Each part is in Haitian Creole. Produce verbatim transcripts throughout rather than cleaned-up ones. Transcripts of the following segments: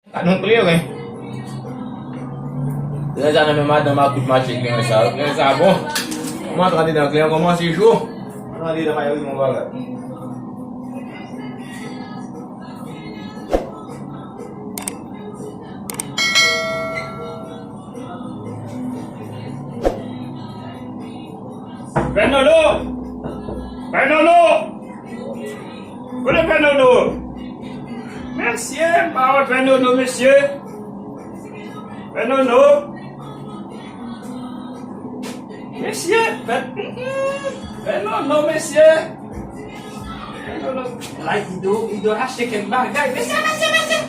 Pa nou kleren. Kleren sa nan men madanm ak tout mache kleren sa yo. Kleren sa bon. Kòman antre andedan kleren kòmanse cho. Antre andedan pa yon bagay. Pè Nono! Pè Nono! Kote Pè Nono? Mesye, m pa wè Pè Nono, mesye. Pè Nono. Mesye, Pè, Pè Nono, mesye. Pè Nono. La, Ido, Ido achte kèk bagay. Mesye, mesye, mesye.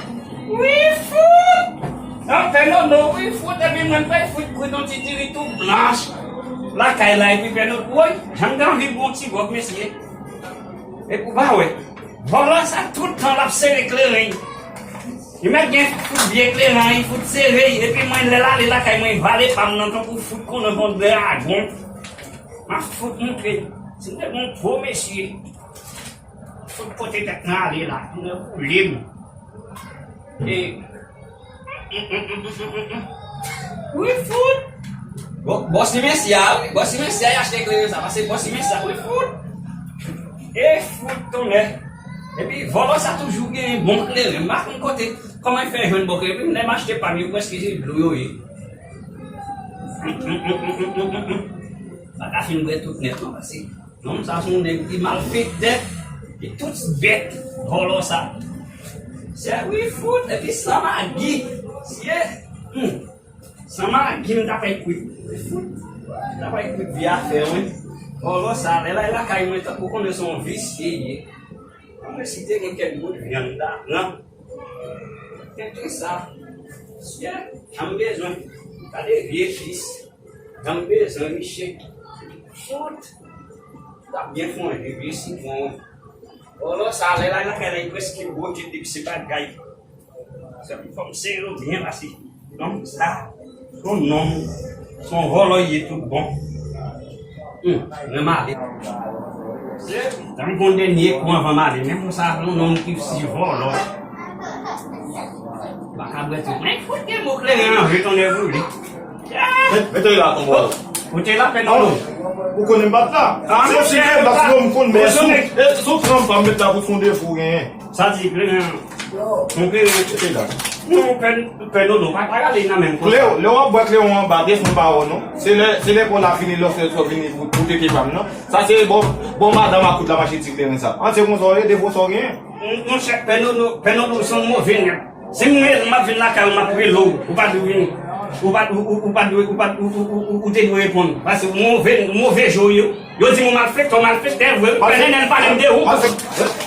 Wi, fout. An, Pè Nono, wi, fout. Epi mwen, fè fout, kwit yon ti diri tou blanch. Lakay la, epi Pè Nono, woy, jan m te anvi bon ti gwòg, mesye. Epi ou pa wè. Vòlò sa tout tan l ap sere kleren. Li mèt gen fout vye kleren, li fout sere, epi mwen lè l ale lakay mwen vale pa m nan tankou fout konnen yon dragon. M ap fout montre. Si m te gon gwo mesye, fout pote tèt mwen ale la, pou mwen boule m. E Wi fout. Bon, bòs li mesye a, wi. Bòs li mesye a, y achte kleren sa. Pase bòs li mesye a, wi fout. E fout tonnè. Epi vòlò sa toujou gen bon kleren. M pa konn kote, kòman l fè jwenn bon kleren. Epi lè m achte pa m yo, prèske se dlo yo ye. Sa ka fin bwè tout nèt, non, pase Nonm sa se yon nèg ki malfektè, li tout bèt, vòlò sa. Se wi fout, epi san magi, sye, hmm, san magi m ta fè kwit, wi fout, m ta fè kwit vye afè, wi. Vòlò sa, lè l al lakay mwen, tankou konnen se yon visye ye. Mwen si te gen kèk bout vyann ta pran. Tete sa. Sye, jan m bezwen. Gade vye pis. Jan m bezwen, miche. Fout. T ap byen fon, vye sitwon. Vòlò sa, lè l al lakay la, li prèske bwote depi se bagay. Se pou fò m sere w byen pase. Nonm sa, se yon nonm, se yon vòlò li ye tout bon. Hum, mwen m ale. Tan m gon dènye kou anvan m ale. Men konsa, yon nonm ki si vòlò. Pa ka bwè tout. Men fout gen mo kleren an vre tonnè boule. Met, mete la, tonton. Ou te la, Pè Nono? Ou konnen m pa t la. Ah, se yon ti kleren, paske m konn, men sou, e, sou pran m pa m met la pou fon defo genyen. Sa di kleren. Yon kleren. Mete la. Non, Pè, Pè Nono, pa, pa gade nan menm konsa. Kleren, lè w ap bwè kleren anba, defo pa wè non. Se lè, se lè pòl la fini, lòske sò vini pou, pou tete pa m nan. Sa se bon, bon madanm ak tout la mache ti kleren sa. An se konsa w ye, defo sa w genyen. Mon, monchè, Pè Nono, Pè Nono se yon move nèg. Si m rele, m ap vin lakay ou, m ap rele w, ou pa dwe vini. Ou pa, ou, ou, ou pa dwe, ou pa, ou, ou, ou, ou, ou te dwe reponn. Paske move, move je w yo. Yo di m ou malfektè, w malfektè vre. Pè Nènèl pale m de ou.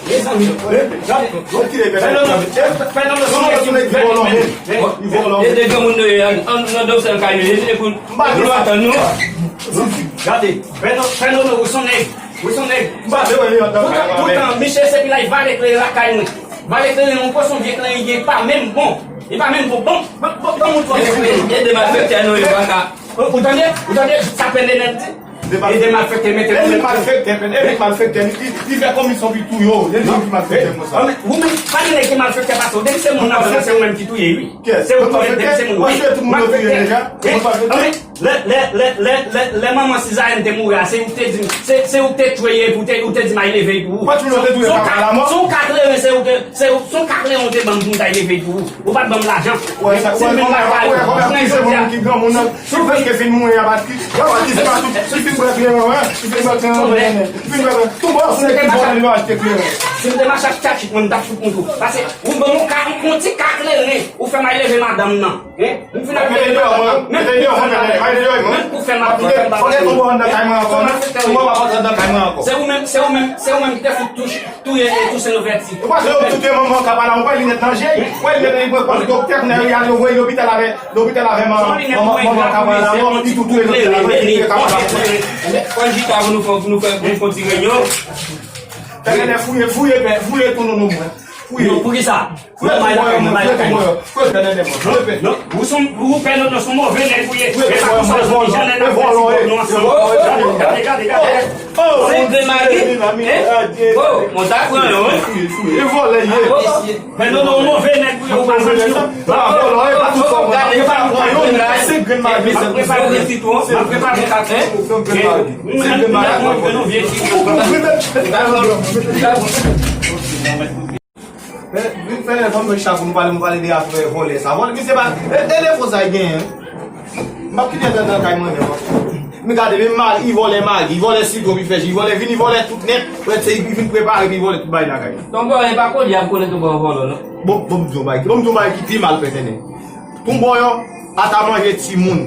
Mezanmi, gade. Pè Nono, Pè Nono, se yon nèg ki vòlò. E de granmoun nou ye, an, nan dòm sèl kay nou ye, e pou, pou nou atann nou. Gade, Pè Nono, Pè Nono, ou se yon nèg. Wi, se yon nèg. M pa vle wè li anndan kay mwen avè. Poutan, poutan, misye se pi la, li vale kleren lakay mwen. Vale kleren, yon pòsyon vye kleren, li gen pa menm bon. Li pa menm bon. Bon, bon, bon, bon, moun twò vye kleren. E de malfektè nou, yo pa ka. Ou, ou tande? Ou tande? Sa Pè Nènèl di? E de malfektè, mete. E de malfektè, e de malfektè. Li, li, li fè komisyon pou touye w. Li di ki malfektè konsa. Ou menm, pa gen nèg ki malfektè pase w. Depi se moun nan, se ou menm ki touye, wi. Se ou touye, depi se moun, wi. Malfektè. Lè, lè, lè, lè, lè, lè manman Sizayèn te mouri a, se ou ki te di m, se, se ou ki te tchwe ye, pou te, ou te di m ay leve pou ou. Ou pa t vle te touye papa la mò? Si w ka kleren, se ou te, se ou, si w ka kleren, ou te ban m pou m t ay leve pou ou. Ou pa t ban m lajan. Wè, sa, si m vin lakay ou, jodi a, si w prèske fin mouri a, Patrik, wè, Patrik, se pa tout, si fin bwè kleren, wè, si fin bwè kleren, wè, si fin bwè kleren, tou bon, se nèg ki bon, li va achte kleren. Si m te mache ak tchatchit, mwen, m t ap fout moutou. Pase, ou ban m yon ka, yon ti ka kleren, ou fè m ay leve madanm nan. Hein? M fin ap mete deyò, mwen, mete deyò, mwen, mete deyò, mwen. Menm pou fè m ap fè m pa. Fò lè tonbe anndan kay mwen ankò. Tonbe pa antre anndan kay mwen ankò. Se ou menm, se ou menm, se ou menm ki te fout touche, touye, e, Tousen Louvèti. Ou pa se yo touye manman kapa la, ou pa linèt nan je. Ou pa linèt nan je, pran doktè, kounye a yo voye lopital avè, lopital avè manman, manman kapa la, non, li tou touye lopital, li touye kapa la. Pran jita pou nou fè, pou nou fè, pou nou fè ti renyon. Fè nèg fouye, fouye, fouye tonton nou mwen. Non, poukisa? Non, bay lakay mwen, bay lakay mwen. Non, non, ou son, ou pè non, non, son move nèg ou ye. E pa konsa, son jan nèg ap fè ti kòb nou ansanm. Gade, gade, gade, gade. Oh, se de mari. Hein? Oh, mwen ta pran yo, hein? Men non, non, move nèg ou ye, ou pa santi yo. Gade, pa pran yo, la. Se grenn mari. M ap prepare sitwon, m ap prepare kafe. Mwen, mwen, mwen, mwen, vye sitwon. Men, vin fè lè fanm mwen chak nou pale, nou pale de afè vòlè sa. Vòlè, misye pa, e, e defo sa l genyen. M ap kite l nan kay mwen menm. Men gade, men mal, li vòlè magi, li vòlè sitwon, li fè ji, li vòlè vin, li vòlè tout nèt. Wè, se li vin prepare, li vòlè tout bagay lakay. Tonbòyò, e pa kounye a m konnen Tonbòyò vòlò, non. Bon, bon, m di yon bagay, bon, m di yon bagay ki pi mal, pètènè. Tonbòyò, ata manje timoun.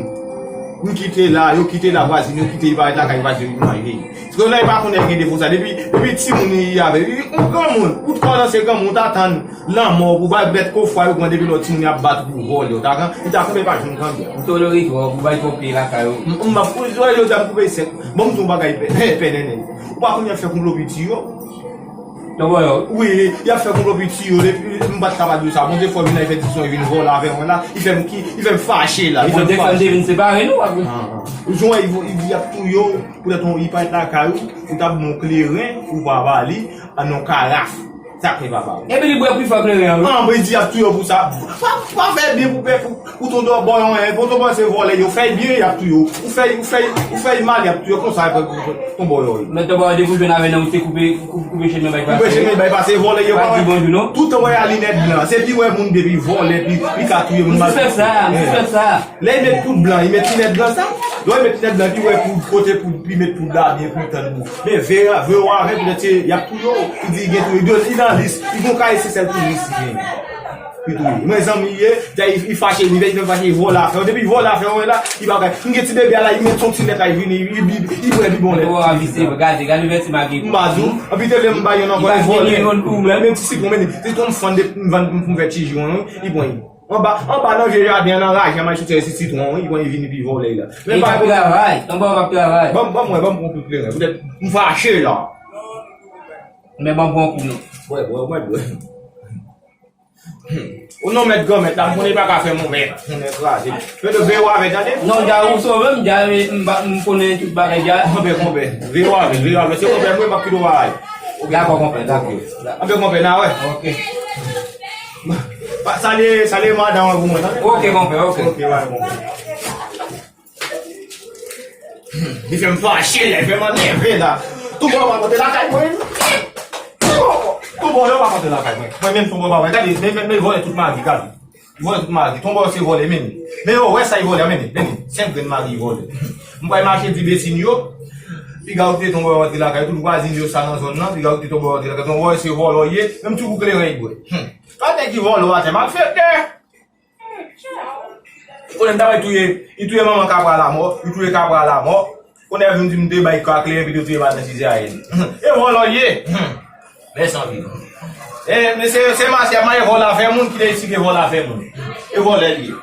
M kite la, yo kite la vwazin, yo kite li parèt lakay vwazin, li manje. Paske nan, li pa konnen gen defo sa. Depi, depi timoun li avè, li, yon granmoun, ou t kòmanse granmoun, ou ta tann lanmò, pou bay bèt kofwa, yo pran depi lòt timoun, y ap bat ou pou vòlè, ou ta kan, ou ta kanpe pa janm kanpe. Ou tolere twòp, ou bay twòp pye lakay ou. M, m, m ap, ou, ou, yo ta koupe sèk. Bon, m di yon bagay, pè, pè, pè, nènè. Ou pa konnen y ap fè konplo piti yo. Tonbòyò. Wi, y ap fè konplo piti yo, depi m pa t ka pa di w sa. Bondye fò vin la, li fè diskisyon, li vin vòlè avè mwen la, li fè m ki, li fè m fache la, li fè m fache. Bondye fè m te vin separe nou, w ap. Ah, ah. Ou jan w wè, li, li di y ap touye w, poutèt ou, li parèt lakay ou, ou t ap bon kleren, ou pa ba li, an non karaf. Sa k fè papa w. Epi li bwè pi fò kleren an, wi. Ah, bon, li di y ap touye w pou sa. Pa, pa fè byen pou, pou, pou Tonbòyò, hein. Pou Tonbòyò se vòlè, yo fè byen, y ap touye w. Ou fè, ou fè, ou fè mal, y ap touye w. Konsa, Tonbòyò, wi. Men Tonbòyò, depi w jwenn avè nan, ou te koupe, koupe, koupe chemen bay pase. Koupe chemen bay pase, vòlè, yo pa di bonjou, non. Tout tan wè a linèt blan. Se pi wè moun depi vòlè, pi, pi ka touye moun. M sispèk sa, m sispèk sa. Lè y met poud blan, y met linèt blan sa. Lè y met linèt blan, pi wè pou kote pou, pi met poud la, byen pou tann pou. Men veye, veye w avè, poutèt se, y ap touye w. Li di, gen touye, li nan lis, li gon kay Sesèl pou lis, li genyen. Li touye. Mwen zanmi ye, li, li fache, li vin fache, li vòlè afè. Depi vòlè afè, wè la, li bagay. M gen ti bebe a la, li met son ti nèt la, li vini, li, li, li bwè bibon lèt. Ou a vise, gade, gade vèti magi. M pa di w, anpi te vle m bay yon ankò, li vòlè. Menm ti sitwon, men, se ton m fann de, m vann, m fè ti ji, wi, li pran. Anba, anba nan vye jaden an, nan raje an, m al chèche ti sitwon, wi, li pran, li vini pi vòlè la. Men pa travay, Tonbòyò p ap travay. Ban m, ban m wè, ban m pran kou kleren. Poutèt m fache la. Men ban m pran kou non. Bwè, bwè, bwè, bwè. Ou non mèt granmèt la, m konnen pa ka fè mwen mèt. Mwen kraze. Fè de veye w avè, tande? Non, dja ou sove m, dja m, m konnen tout bagay dja. Konpè, konpè. Veye w avè, veye w avè. Se konpè mwen, m ap kite w bagay. Dakò, konpè, dakò. Anpè konpè, n a wè. Ok. Pa, salye, salye madanm an pou mwen, tande? Ok, konpè, ok. Ok, wè, konpè. Li fè m fache, li fè m anève la. Tonbòyò pa pote lakay mwen. Tonbòyò pa pote lakay mwen. Mwen menm Tonbòyò pa pote. Gade, men, men, men vòlè tout magi, gade. Vòlè tout magi. Tonbòyò se vòlè, men. Men yo, wè sa y vòlè, men. Men, senk grenn magi y vòlè. M pral mache di besin yo. Piga ou kite Tonbòyò antre lakay, tout vwazin yo sa nan zòn nan. Piga ou kite Tonbòyò antre lakay. Tonbòyò se vòlò ye. Menm ti kou kleren y bwè. Hmm. Pa nèg ki vòlò atè, malfektè. Konnen m ta wè touye, li touye manman kapra lamò, li touye kapra lamò. Konnen vin di m te bay ka kleren epi te touye madan sezaryen. E vòlò l ye. Mèsi anpil. E, men se, se masè ap mache vòlò afè moun ki deside vòlò afè moun. E vòlò l ye.